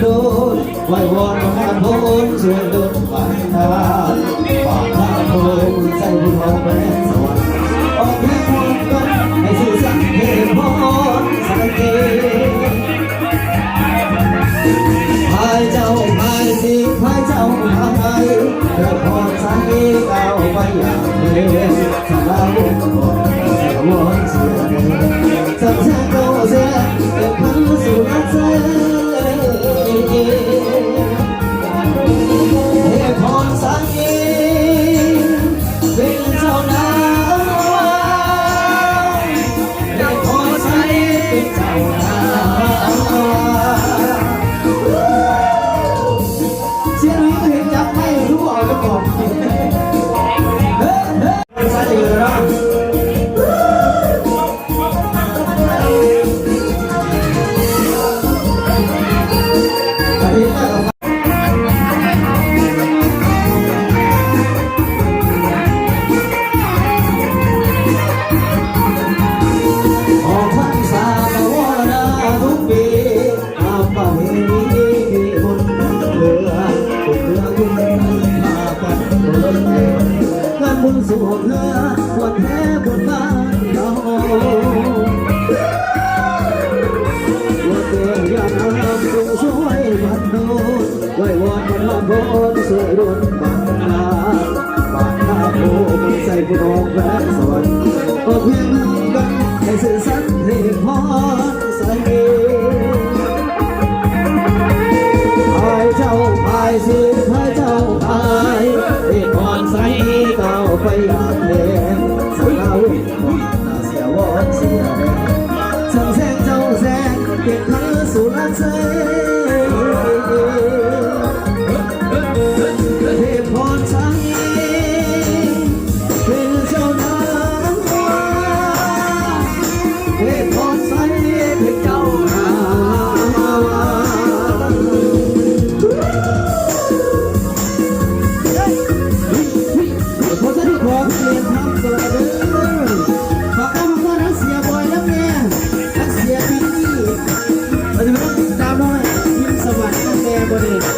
ດນ ໄຫວ້ວອນປະທານພົນ ຊ່ວຍດົນບັນດານ ບາດທາງໂພນໃສ່ບຸນອອກແປງສະຫວັນ ອອກແຮງຮ່ວມກັນໃຫ້ຊື່ສັນເພງພອນສາຍເກ ພາຍເຈົ້າພາຍສີ ພາຍເຈົ້າພາຍ ເພື່ອພອນໃສກ້າວໄປຢ່າງເພງ ສາລາວົງວອນ ສາລາວົງເສຍແດງ ສຳແສງເຈົ້າແສງ ເປັນພັນສຸລະເສ ເພງພອນໃສ ເປັນເຈົ້ານາງ ເພງພອນໃສ ເປັນເຈົ້ານາງ ສຽງໃຫ້ເຫັນຈັບໄມ້ຮູ້ເອົາໄປກ່ອນ ເຮີ້ ເຮີ້ ໃສ່ເລີຍເນາະ ອອກພັນສາມາວອນາທຸກປີ ຕາມປະເພນີທີ່ບຸນເຫຼືອ ບຸນເຫຼືອບຸນພາກັນບຸນເຫຼືອ ງານບຸນສວງເຮືອ ວັນແທ້ບຸນບ້ານເຮົາ ວັນແທ້ຢ່ານາງຈົ່ງຊ່ວຍບັນດົນ ໄຫວ້ວອນບັນດານພົນ ຊ່ວຍດົນບັນດານ ບາດທາງໂພນໃສ່ບຸນອອກແປງສະຫວັນ ອອກແຮງຮ່ວມກັນໃຫ້ຊື່ສັນເພງພອນ ໃສ ພາຍເຈົ້າພາຍສີ ພາຍເຈົ້າພາຍ ເພງພອນໃສ ກ້າວໄປຢ່າງແຮງ ສາລາວົງວອນ ເສຍວອນເສຍແຮງ ສອງແສງເຈົ້າແສງ ເປັນເພິ່ນສຸລະເສ ເພງພອນໃສ ເປັນເຈົ້ານາງ ເພງພອນໃສ ເປັນເຈົ້ານາງ ຂໍສະເດັດພໍ່ຂອງເລນທຳ ສະຫວັດດີເດີ ຝາກຄຳອວຍພອນໃຫ້ເສຍບອຍນຳແດ່ ທັງເສຍບິນນີ້ ເພິ່ນຈະມາຕິດຕາມເຮົາ ຍິນສະຫວັດນຳແດ່ ມື້ນີ້.